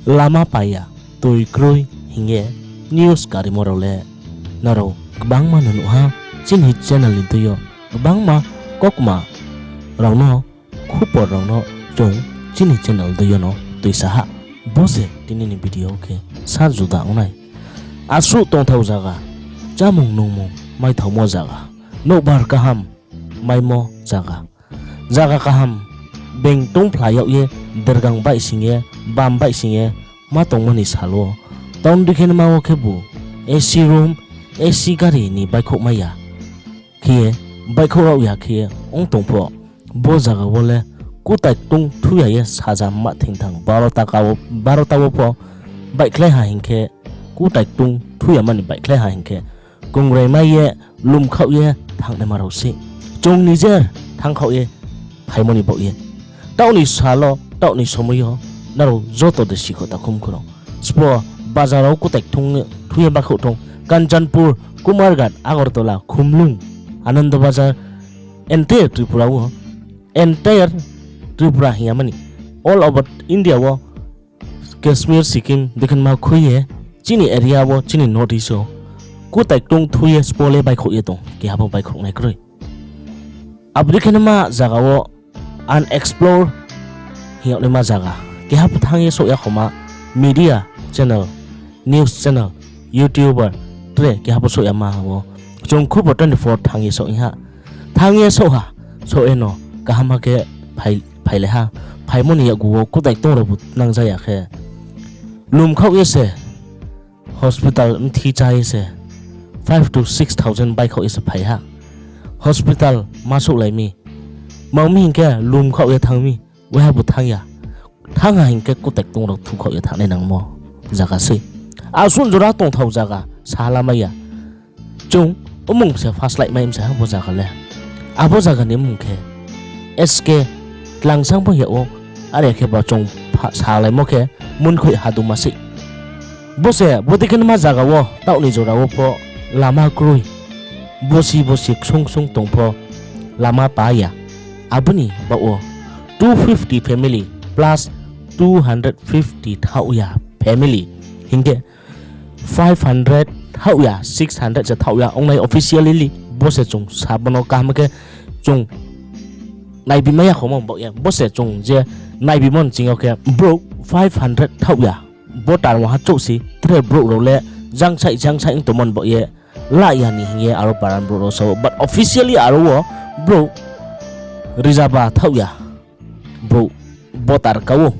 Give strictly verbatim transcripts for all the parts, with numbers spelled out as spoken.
lama paya, tui kroi hing ye news karimo rao le nrao gbangma no nuh ha. Chini channel ni tui yo gbangma kaukma rao no, khupor rao no chung chini channel tui yo no tuisa ha. Bo se tini ni video khe sa juda ong nai. Asuh tongthao zaga, chámung nungmung maithaomo zaga, nouhbar kaham maimo zaga, zaga kaham being tongphla yag ye, dergang baihsing ye, bam baihsing ye ma tongmo ni sal wo, town dikhenma wo khebu A C room, A C gari ni baihkhouh mai ya khe ye, baihkhouh rao ya khe ye ong tong pho, bo zaga wo le kutai ktung thu ya ye saja ma thingthang baro ta ka wo, baro ta wo pho baihkhlai ha hing khe, kutai ktung thu ya mani baihkhlai ha hing khe, kongrai mai ye, lumkhaoh ye thanngnaima rao sei. Chung nijer thanngkhaoh ye phaimo ni baoh ye. Taoh ni sal wo, taoh ni somoi yo, nrao joto de sikho takhum khurao. Sbo bazar wo kutai ktung thu ye baihkhouh thung, Kanchanpur, Kumarghat, Agartala, Khumlung, Anandabazar, entire Tripura wo, entire Tripura hing ya mani, all over India wo, Kashmir, Sikkim, dikhenma khui ye, chini area wo, chini North East wo, kutai ktung thu ye sbo le baihkhouh ye tong, keha pho baihkhouh nai kroi. Abo dikhenma zaga wo unexplored hing yag naima zaga, keha pho thanng ye souh ya khoma, media channel, news channel, YouTuber, tre keha pho souh ya ma wo. Chung Khupor twenty four thanng ye souh ha. Thanng ye souh ha, souh ye no kaham ha khe phai, phailai ha. Phaimo ni yakgu wo kutai ktung rao bu nangja ya khe, lumkhaoh ye se, hospital mthi chá ye se, five to six thousand baihkhouh ye se phai ha. Hospital ma souhlai mi, ma mi hing khe lumkhaoh ye thanng mi, waiha bu thanng ya. Thanng ha hing khe kutai ktung rao thukhaoh ye thanngnai nangmo zaga sei. Asuh jora tongthao zaga salamai ya. Chung mmung se phaslaimai msa ha bo zaga le. Abo zaga ni mmung khe S K Tlangsang pho yag ou, are khe ba chung pha-, salaimo khe Munkhoih Haduma sei. Bo se, bo dikhenma zaga wo, taoh ni jora wo pho lama kroi. Bosi bosi ksung ksung tong pho lama pa ya. Abo ni baoh wo two fifty family plus two hundred fifty thaoh ya family hing khe five hundred thaoh ya, six hundred se thaoh ya ong nai officially. Bo se chung sa bo no kaham khe chung naibimai ya khoma baoh ye. Bo se chung je naibimo ni ching yo khe brouh five hundred thaoh ya. Bo tarmo ha chouh si tre brouh rao le jangsaih jangsaih ong tongmo ni baoh ye la ya ni hing ye aro para ni brouh rao sa ou. But officially aro wo brouh rizaba thaoh ya brouh voter ka ou.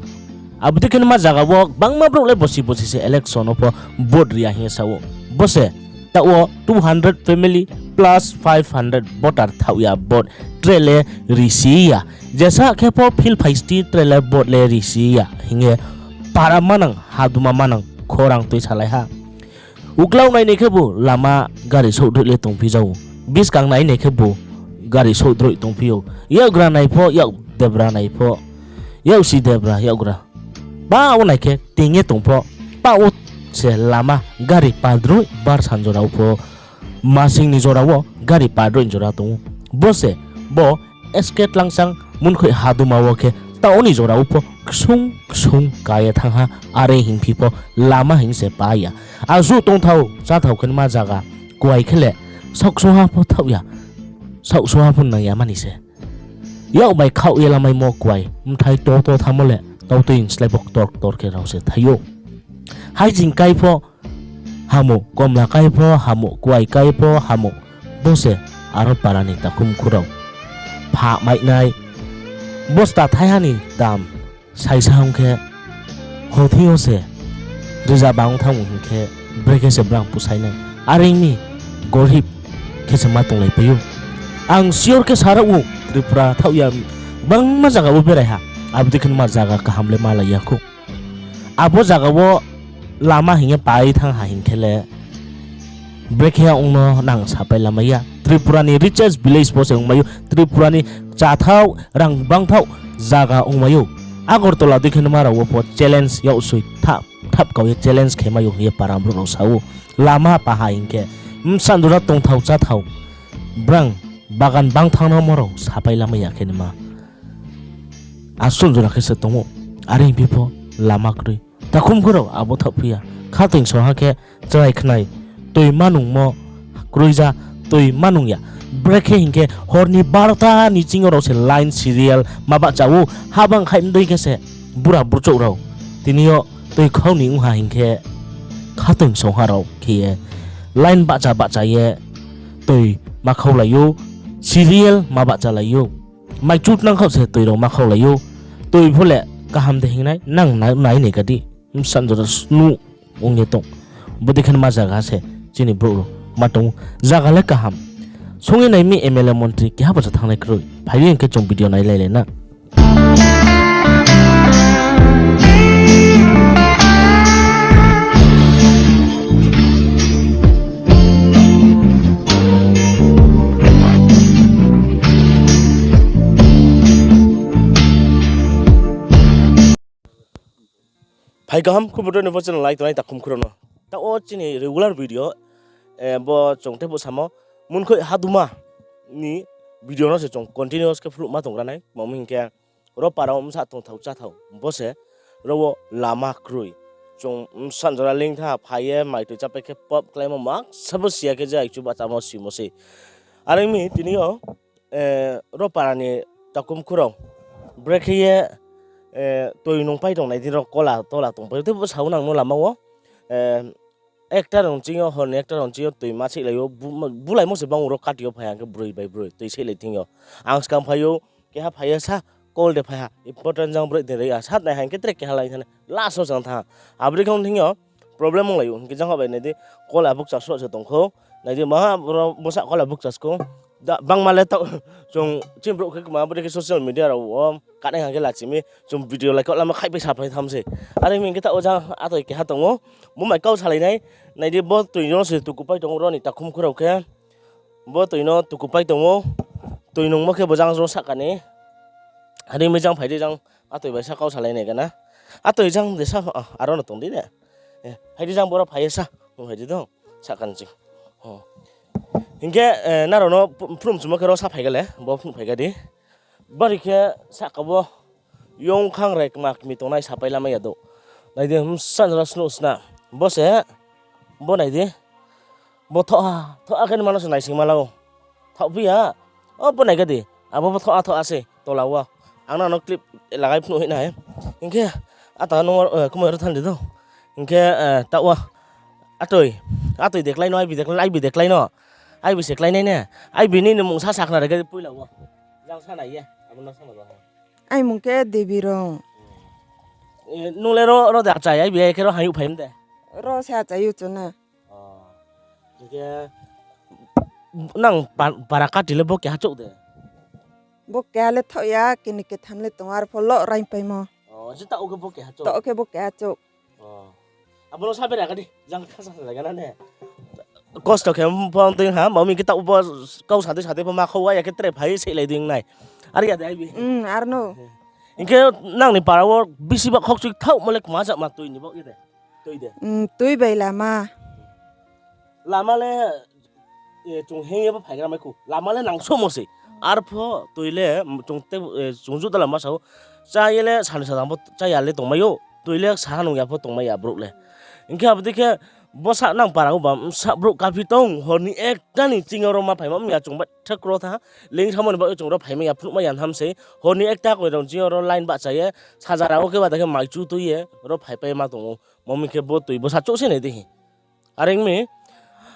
Abo dei khe nma zaga wo gbangma brouh le bosi bosi se election wo pho vote ri ya hing ye sa ou. Bo se taoh wo two hundred family plus five hundred voter thaoh ya vote tre le risi ya. Jesa khe pho field phai sti tre le vote le risi ya hing ye para manang, haduma manang khorang tuisalai ha. Uklau nainai khebu lama gari souhdroih le tongphi ja ou. Buskang nainai khebu gari souhdroih tongphi ou. Yakgra nai pho, yak debra nai pho, yaksi debra, yakgra. Pa wo nai khe ting ye tong pho, pa wo se lama gari padroih bar san jora wo pho, masing ni jora wo gari padroih ni jora tong ou. Bo se bo S K Tlangsang Munkhoih Haduma wo khe taoh ni jora wo pho ksung ksung ka ye thanng ha, are hingphi pho lama hing se pa ya. Asuh tongthao cháthao khe nma zaga kuai khe le saohksoha pho thaoh ya, saohksoha pho nang ya mani se. Yak bai khaoh ye lamaimo kuai bthai to to thanngmo le tautui ni slái pho ktor ktor khe rao se thai ou. Haijing kai pho hamuh, komla kai pho hamuh, kuai kai pho hamuh, bo se aro para ni takhum khu rao. Pha mai nai, bosta thaiha ni dam saisa ong khe, hothing yo se rizaba ong thanng hing khe, brekhe se brang pusai nai. Are ong mi gorib khe se ma tonglaipai ou. Ang sure khe sa rao ou, Tripura thaoh ya gbangma zaga wo berai ha, abo dei khe nma zaga kaham le malai ya khou. Abo zaga wo lama hing ye pai thanng ha hing khe le, brekhe ong no nang sapai lamai ya. Tripura ni richest village bo se ongmai ou, Tripura ni cháthao, rang bangthao zaga ongmai ou. Agartala dei khe nma rao wo pho challenge yaksoi thap thap kau ye challenge khe mai ou hing ye para brouh rao sa ou. Lama paha hing khe, bsa jora tongthao cháthao, brang bagan bang thanng namo rao sapai lamai ya khe nma. Asuh jora khe se tong ou, are hingphi pho lama kroi. Takhumkhu rao abo thaohphi ya. Khatungsong ha khe chrai khnai, toi manungmo kroija, toi manung ya. Brekhe hing khe hor ni barota ni ching yo rao se line serial ma bahcha ou, habang khaih mdei khe se bura burchouh rao. Tini yo toi khau ni ong ha hing khe khatungsong ha rao khe ye line bahcha bahcha ye toi ma khaulai ou, serial ma bahchalai ou. Mai chu tnang khaoh se toi rao ma khaulai ou. Toi pho le kaham de hing nai, nang na-, nai nai ka di. Bsa jora snuh ong ye tong. Bodei khe ma zaga se chini brouh rao ma tong ou. Zaga le kaham. Song ye nai mi M L A montri keha bo se thanngnai kroi. Phai di hing khe chung video nailailai na. Phai kaham, khubor ni bo channel nai tongnai takhumkhu rao no. Taoh wo chini regular video, eh, bo chung tei bo samo, Munkhoih Haduma ni video no se chung continuous khe phluhma tong gra nai. Tma hing khe, ro para wo bsa tongthao cháthao, bo se, ro wo lama kroi. Chung bsa jora lingtha phai ye, mai toi chápai khe pop kláimo mak, sabo si ya khe je aichu bahchamo simo sei. Are ong mi tini yo, eh, ro para ni takhumkhu rao, brekhe ye, eh, toi nungpai tongnai di ro kola tola tongpai ou. Tei bo sao nang no lama wo, eh, ekta rao ching yo, hor ni ekta rao ching yo toi ma seihlai ou, bu-, bulaimo se bang ro kati yo phai ha khe broi bai broi toi seihlai thing yo. Ang skang phai ou, keha phai ye sa, call de phai ha, important jang broi de ri ya, sat nai ha hing khe tre keha line thanngnai, last wo jang thanng ha. Abo dei khe ong thing yo, problem onglai ou, hing khe jang bai nai di, kola bukcha sroh se tong khou, nai di, ma bro, bsa kola bukcha skou, bangma le taoh, chung chini brouh khe kma, abo dei khe social media rao wo, kanai ha khe lachi mi, chung video lai khe lama khaihpai saphai tham se. Are ong mi hing khe taoh wo jang atoi keha tong ou, bo mai kau salai nai, nai di bo toi no se tukupai tong ou ro ni takhumkhu rao khe, bo toi no tukupai tong ou, toi nungmo khe bo jang ro sahka ni. Are ong mi jang phai di jang atoi bai sa kau salai nai gana. Atoi jang de sa, ah, aro no tong di ne. Eh, phai di jang boro phai ye sa, phai di dong, sahka ni ching. Hing khe, eh, nrao no ph-, phnuh mchumo khe ro sa phai ga le, bo phnuh phai ga di. Bari khe sahka bo yong khang rai kma kmi tongnai sapai lamai ya dou. Nai di, bsa jora snuh sna. Bo se, bo nai di. Bo thoh ha, thoh ha khe ni mano se naisingma la ou. Thaohphi ya. O, bo nai ga di. Abo bo thoh ha, thoh ha se tola wo. Ang nang no clip lagai phnuh hoih nai. Hing khe, ata nung, eh, kumoi ro thanng di dou. Hing khe, eh, taoh wo. Atoi, atoi deklái no, aibi deklái, aibi deklái no. Aibi se klái nai ne. Aibi nini mung sa sakhna ri khe poila wo. Jang sa nai ye. Abo no sa na ba. Aini mung khe Debi Rong. Eh, nung le ro, ro de achai, aibi ai khe ro hayouh phai mi de. Ro se achai ou chuna. Hing khe nang pa-, para kati le bo keha chouh de. Bo keha le thaoh ya, kini ketham le tong, arpho lo raingpaimo. Taoh khe bo keha chouh. Abo no sa bera ka di, jang kha sa sa zaga na ne. Kosto khe pho tong ha, ma mi khe taoh bo kau sa dei sa dei pho ma khau wa ya khe tre phai seihlai di ong nai. Are ya de aibi. Hing khe nang ni para wo bisi ba khokchui thaohmo le kma jakma toi ni baoh ye de. Toi de. Tui bai lama. Lama le, eh, chung heng ye bo phaigra mai khou. Lama le nang somo se. Arpho toi le, chung te, eh, chung juh da lama sao. Chá ye le sani sajang pho chá ya le tongmai ou. Toi le saha nung ya pho tongmai ya brouh le. Hing khe abo dei khe bsa nang para wo ba bsa brouh kaphi tong, hor ni ekta ni ching yo ro ma phaima ya chung ba thek ro tha. Ling samo ni baoh ye chung ro phaimai ya phnuhmai ya ham se. Hor ni ekta koi rao ching yo ro line bahcha ye. Sajara wo khe ba da khe mai chu tui ye ro phaipai ma tong ou. Ma mi khe bo toi bsa chouh se nai di hi. Are ong mi,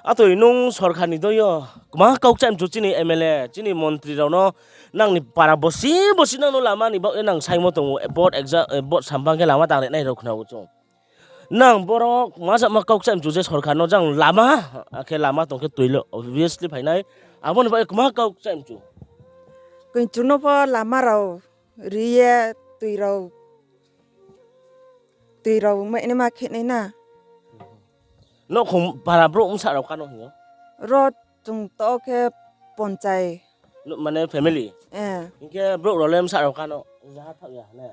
atoi nung sorkar ni doi yo kma kau kchaih mchu chini M L A, chini montri rao no nang ni para bosi bosi nang no lama ni baoh ye nang saingmo tong ou, vote sampang khe lama tang ri nai rao khna ou chung. Nang boro kma jakma kau kchaih mchu je sorkar no jang lama, akhe lama tong khe toi le obviously phai nai. Abo ni baoh ye kma kau kchaih mchu. Koi chu no pho lama rao ri ye toi rao toi rao mai naima khe nai na. Nouhkhong para brouh bsa rao kano hing yo? Ro chung to khe ponchai. Mane family? Hing khe brouh rao le bsa rao kano?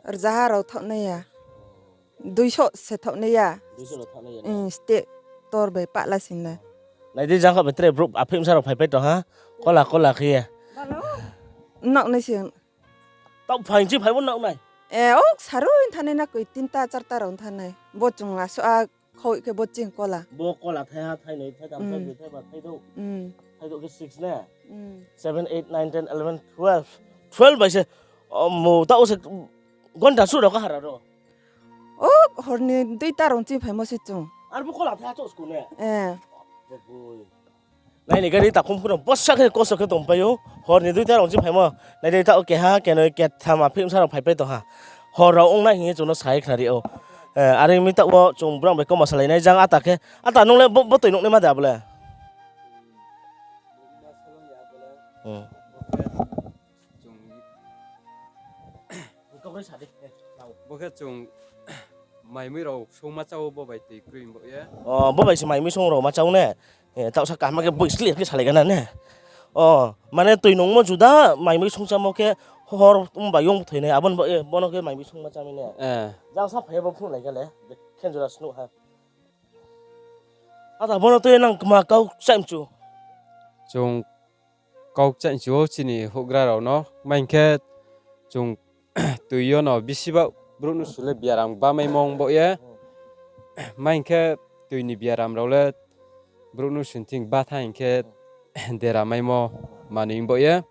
Rzaha rao thaoh nai ya. Duiso se thaoh nai ya. State tor bai pahla sing le. Nai di jang kha bai tre brouh apheih bsa rao phaipai tong ha. Kola kola khe ye. Nouh nai se. Taoh phai chi phai bo nouh nai. Eh, o saroi thanai na koi tinta charta rao thanai. Bo chung aso a khoi khe bo ching kola. Bo kola thaiha, thainoi, thaitham, Hmm. thaibri, thaiba, thaidouh. Hmm. Thaidouh khe six ne? Hmm. Seven, eight, nine, ten, eleven, twelve. Twelve bai se, o, mo, ta o se, gonta suh rao kahar aro. O, horni duita rao ching phaimo se chung. Ar bo kola thaiha chouh sku ne? Eh. Boi. Nai ni gari takhum khurang bosa khe kosto khe tongpai ou. Horni duita rao ching phaimo. Nai dei ta o keha, kenoi, ketham, aphimsa rao phaipai tongha. Hor rao ong nai hing ye chung no sai khnari ou. Eh, are mi ta o chung brang bai koma salai nai jang ata khe. Ata nung le bo, bo toi nung nai ma de abo le? Hmm. Bo khe chung maimui rao songma chao bo bai toi kroi bo ye. O, bo bai se maimui song rao ma chao ne. Eh, taohsa kaham khe boi sli khe salai gana ne. O, mane toi nungmo juda maimui songchamo khe hor ong bai ong thoinai. Abo ni bo, eh, bono khe maimui songma chami ne. Eh. Jang sa phai bo phung lai khe le. Khen jora snuh ha. Ata bono toi nang kma kau kchaih mchu. Chung kau kchaih mchu ou chini houhgra rao no. Maing khe chung toi yo no bisi ba brouh nusu le biaram ba maimo ong bo ye. Maing khe toi ni biaram rao le brouh nusu thing ba tha hing khe dera maimo manoi ong bo ye.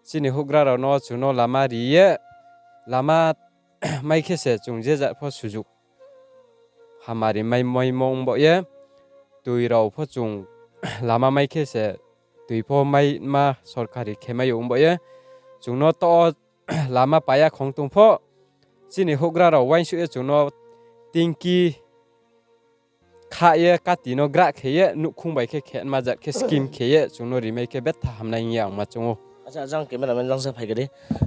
Chini houhgra rao no chung no lama ri ye, lama mai khe se chung je jat pho sujuk hamari mai, maimo ong bo ye. Toi rao pho chung lama mai khe se toi pho mai ma sorkari khe mai ong bo ye. Chung no to lama paya khong tong pho, chini houhgra rao uaingsouh ye chung no tingki kha ye, kati no grah khe ye, nouhkhong bai khe khe ma jat khe scheme khe ye chung no rimai khe betha hamnai hing ye ang ma choung ou. Acha, jang cameraman jang se phai khe di.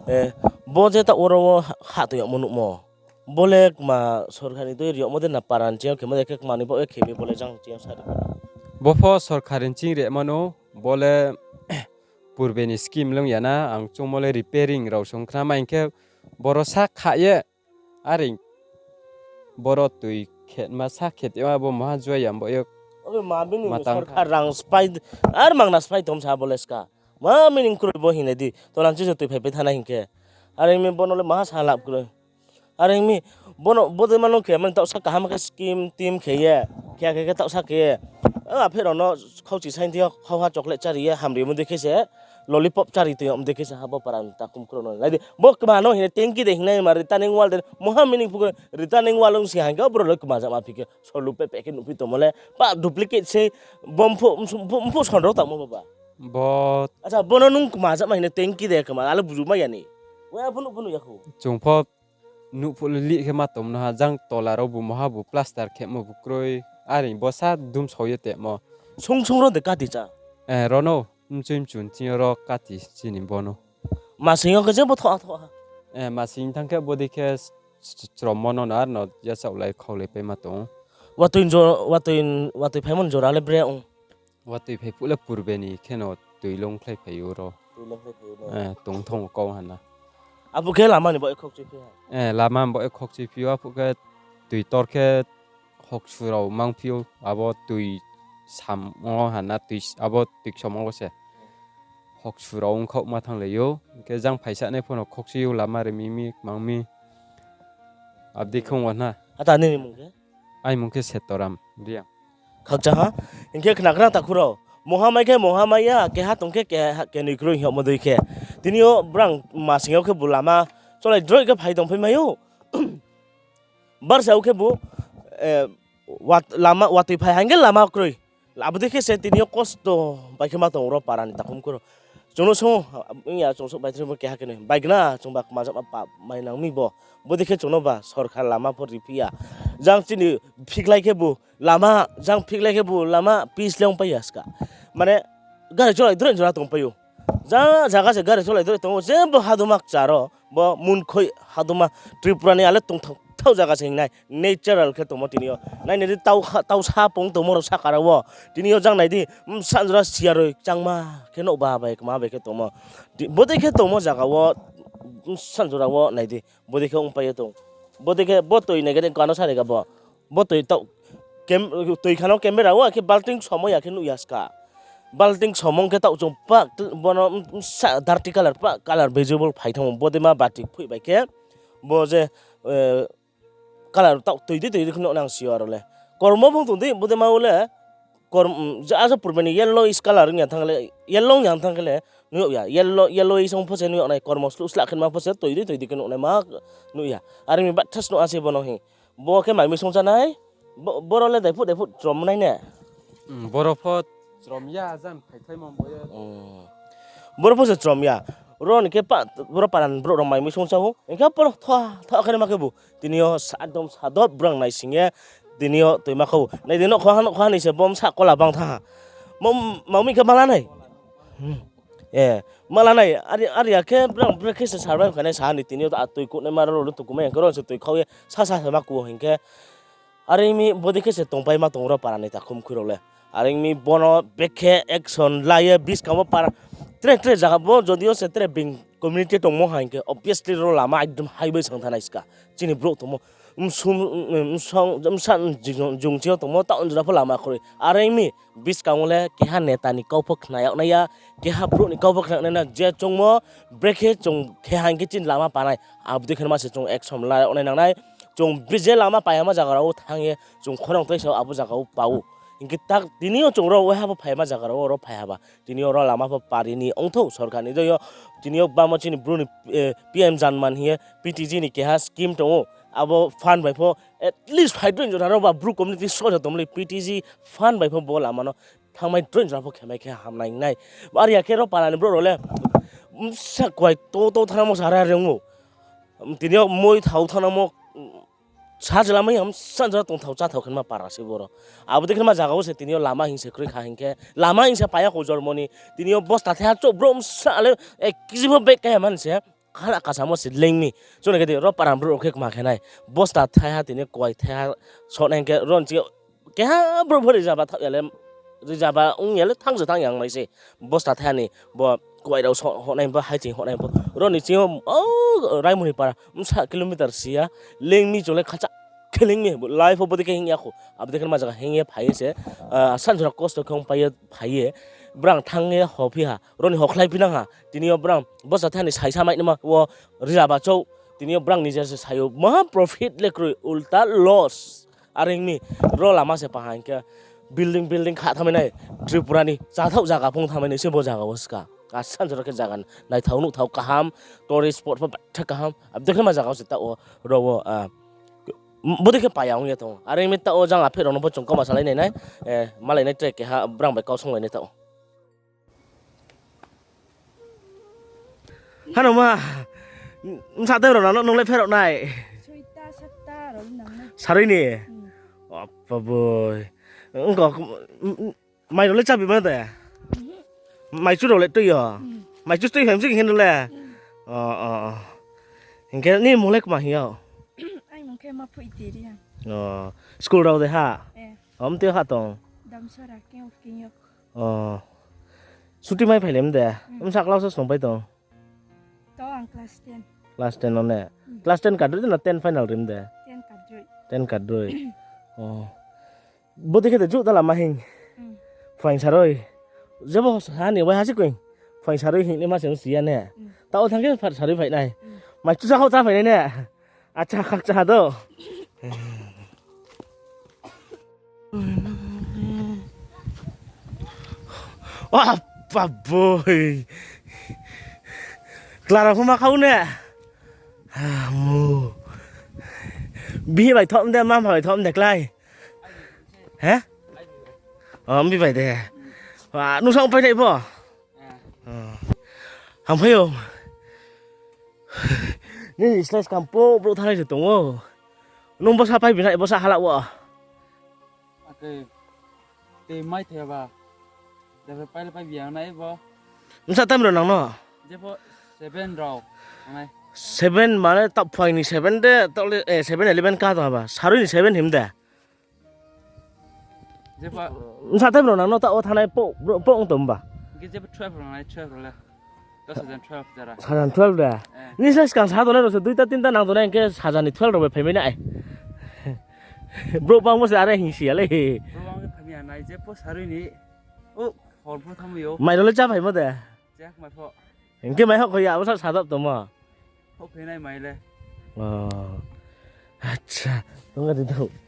Eh, bo je ta oro wo ha toi yagmo nuhmo. Bo le kma sorkar ni tui ri yagmo de na para ni ching yo khemo de khe kma ni baoh ye khe mi bo le jang ching yo sa ri. Bo pho sorkar ni ching ri mano, bo le purbe ni scheme lung ya na, ang chungmo le repairing rao song khna ma hing khe boro sa kha ye, are boro toi khe ma sa khe tma bo maha juai ya bo ye. Obe ma bini sorkar rang spai, ar mangna spai tom sa bo le ska. Ma meaning kroi bo hing nai di, tolan chi se toi phaipai thanai hing khe. Are mi bono le maha sa lap kroi. Are mi bono bodei ma nung khe mani taohsa kaham khe scheme team khe ye, khe khe khe taohsa khe ye. A, aphe rao no khauchi sainthi yo khauha chocolate chári ye hamri mo dei khe se, lollipop chári tong yag mo dei khe se ha bo para ni takhum khro no. Nai di, bo kma no hing ye tengki de hing nai ma returning wall de, moha meaning phu khe returning wall ong si hang khe, o bro le kma jama phi khe, solu pepe khe nuhphi tongmo le, pa duplicate se, bo mphuh, mphuh, mphuh son rao tangmo bo ba. Bo. Acha, bono nung kma jama hing ye tengki de kma, ale buju mai ya ni. Wa phunu phunu ya khu. Chung pho nuh phuh le lih khe ma tongmo no ha, jang tola rao bu moha bu plaster khemo bu kroi, are bo sa dum sao ye temo. Sung sung ro de kati cha? Eh, ro no, mchoi mchun thing yo ro kati chini bono. Masing yo khe je bo thoh ha thoh ha. Eh, masing thang khe bodei khe ch-, ch-, chromo no na, ar no yachaoh lai khau lai pai ma tong. Watoi jo-, watoi, watoi phaimo ni jora le bre ong. Watoi phai phuh le purbe ni khe no toi lung khlai phai ou ro. Toi lung khlai phai ou no. Eh, tong thong kau ha na. Abo khe lama ni bo khokchi phi ha? Eh, lama ni bo khokchi phi ou, aphuh khe toi tor khe hoksu rao mang phi ou, abo toi sam wo ha na, toi s-, abo toi ksom wo se. Hoksu rao ongkhaoh ma thanglai ou, hing khe jang phaisa nai pho no khokchi ou, lama ri mi mi, mang mi. Abdei khong wo na. Ata nini mung khe? Aini mung khe Setoram Reang. Khakchang ha, hing khe khna khna takhu rao. Moha mai khe moha mai ya, keha tong khe keha, kenoi kroi hing yagmo dei khe. Tini yo brang masing yo khe bu lama cholai droi khe phai tongphai mai ou. Barsa wo khe bu, eh, wat-, lama, watoi phai hing khe lama kroi. Abo dei khe se tini yo kosto bai khe ma tong ro para ni takhum khro. Chung no sung, ya chung souh bai tini bo keha khe noi. Bai gna chung ba kma jama pap mai nang mi bo. Bo dei khe chung no ba sorkar lama pho ri phi ya. Jang chini phiklai khe bu lama, jang phiklai khe bu lama pis le ong pai ya ska. Mane gari cholai droi jora tong pai ou. Ja, jaga se gari cholai droi tong ou, je bo haduma kchar o, bo munkhoi haduma Tripura ni ale tongthao jaga se hing nai, natural khe tongmo tini yo. Nai nai di tau ha-, tau sapung tongmo rao saka rao wo. Tini yo jang nai di, bsa jora siya roi changma khe nouh ba bai kma bai khe tongmo. Di-, bodei khe tongmo jaga wo, bsa jora wo nai di, bodei khe ong pai ye tong. Bodei khe bo toi nai khe kano sa nai kha bo. Bo toi tau kem-, toi khano camera wo, akhe balting somo ya khe nuh ya ska. Balting somo khe tau chung pa, bono, mm, sa, dirty colour pa, colour visible phai thanng ou, bodei ma batik phoih bai khe. Bo je, eh, colour taoh toi di toi di khe nuh nai ang si yo aro le. Kormo phung tong di, bo de ma wo le, kor-, mm, je asa purbe ni yellowish colour wng ya thanng le, yellow wng ya thanng khe le, nuh ya, yellow, yellowish ong pho se nuh ya nai, kormo sluh slah khe ma pho se toi di toi di khe nuh nai ma nuh ya. Are mi batha se nuh asi bo no hi. Bo khe mai mi song chá nai, bo-, boro le dai phuh dai phuh chrom nai ne? Hmm, boro pho chrom ya, jan phaikhlaimo bo ye. Hmm. Boro pho se chrom ya. Ro ni khe pa, boro para ni brouh rao mai mi song chá ou. Hing khe boro tho, tho khe ma khe bu. Tini yo sa-, ekdom sadop brang naising ye, tini yo toi ma kha ou. Nai di, nouhkha, nouhkha ni se bom sa kola bang tha ha. Mo-, ma mi khe mala nai. Hmm. Eh, mala nai, ari, ari ya khe brang, brang khe se survive khe nai sa ni tini yo a toi kuh nai ma ro, ro tu kumai hing khe ro se toi khau ye, sa, sa, sa ma kuh hing khe. Are mi bodei khe se tongpai ma tong ro para ni takhum khui rao le. Are mi bono bekhe action la ye buskang wo para tre tre zaga bo jodi yo se tre being community tongmo ha hing khe obviously ro lama ekdom highway sang thanai ska. Chini brouh tongmo. Msung, msung, msa, jung, jung chini yo tongmo, taoh jora pho lama khroi. Are mi buskang wo le keha neta ni kau pho khna yag nai ya, keha brouh ni kau pho khna yag nai na, je chungmo, brekhe chung khe ha hing khe chini lama panai. Abo dei khe ma se chung action la yag nai nang nai. Chung bi je lama pai ya ma zaga rao wo thanng ye, chung khorang toi sao abo zaga wo pa ou. Hing khe tak tini yo chung ro waiha pho phai ya ma zaga rao wo ro phai ha ba. Tini yo ro lama pho pari ni ongthou sorkar ni joi yo. Tini yo bamo chini bru ni, eh, P M Janman hing ye P T G ni keha scheme tong ou. Abo fund bai pho at least phai droi jora ro ba bru community soja tongmo le P T G fund bai pho bo lama no thanngmai droi jora pho khe mai khe hamnai nai. Are ya khe ro para ni brouh rao le, mm, sa kuai to to thanngmo sa ra reng ou. Tini yo moi thao thanngmo, mm, sa je lamai ya, mm, sa jora tongthao cháthao khe ma para se boro. Abo dei khe ma zaga wo se tini yo lama hing se kroi kha hing khe, lama hing se pai ya kho jormo ni. Tini yo bosta thaiha chouh brouh, mm, sa le, eh, K G pho bag kaiha man se. Khala kasamo se leng mi. Chuni khe di ro para brouh rao khe kma khe nai. Bosta thaiha tini kuai thaiha soh nai hing khe ro ni ching yo keha brouh pho rijaba thaoh ya le, rijaba ong ya le thanng se thanng ya ong nai se. Bosta thaiha ni bo kuai rao soh hoh nai bo, haiching hoh nai bo. Ro ni ching yo, o, Raimoni para, bsa kilometer si ya, leng mi chung le khacha khe leng mi, life wo bodei khe hing ya kho. Abo dei khe ma zaga hing ye phai ye se, ah, san jora kosto khe ongpai ye phai ye, brang thanng ye hophi ha, ro ni hokhlai phi nang ha. Tini yo brang bosta thaiha ni saisa mai naima wo rijaba chouh. Tini yo brang ni je se sai ou, maha profit le kroi, ulta loss. Are ong mi, ro lama se paha hing khe building, building kha thanngmai nai, Tripura ni chathaoh zaga phung thanngmai nai se bo zaga wo ska. Asan jora khe zaga naithao nuhthao kaham, tourist spot pho batha kaham, abo dei khe ma zaga wo se taoh wo ro wo, ah, bodei khe paya ong ye tong ou. Are ong mi taoh wo jang aphe rao no pho chung kauma salai nai nai, eh, malai nai tre keha brang bai kau songlai nai taoh. Hano ma, bsa time rao nang no nung le pherao nai? Saroi ni? Apa boi. Ongko, mai rao le chábi ma de? Mai chu rao le tui yo? Mai chu tui phai msi khe no le? O, o, o. Hing khe ni mung le kma hing yo? School rao de ha? Om tui ha tong? O. Suti mai phai le mde? Bsa class wo snung pai tong? Class ten no ne? Class ten kadroi de na ten final rim de? Ten kadroi. O. Bodei khe de juh da lama hing. Phaing saroi. Jebo ha ni waiha se koing. Phaing saroi hing ni ma se si ya ne? Taoh wo thanng khe saroi phai nai. Mai chu sa khaoh chá phai nai ne? Acha, khakchang ha do. Apa boi. Klara pho ma khau ne. Mu. Bihi bai thom de, mama bai thom de klái. He? O, mbi bai de. Nung sang pai nai pho? Hamphai o. Nini slái skang pho brouh thanngnai se tong ou. Nung bsa pai bi nai, bsa hala wo? Tei mai theba. Bsa time rao nang no? Seven mane taoh phaing ni seven de, taoh le, eh, seven eleven ka tong haba. Saroi ni seven him de. Bsa time rao nang no taoh wo thanngnai pho, pho ong tong ba? Sajan twelve de. Nini slái skang sa tongnai rao se duita tinta nang tongnai hing khe sajan ni twelve rao bai phai mai nai. Brouh bangmo se are hing si ya le. Mai rao le chá phaimo de? Hing khe mai hoh kho ya, abo sa sadap tongmo. Hoh khe nai mai le. O, acha, tong di do.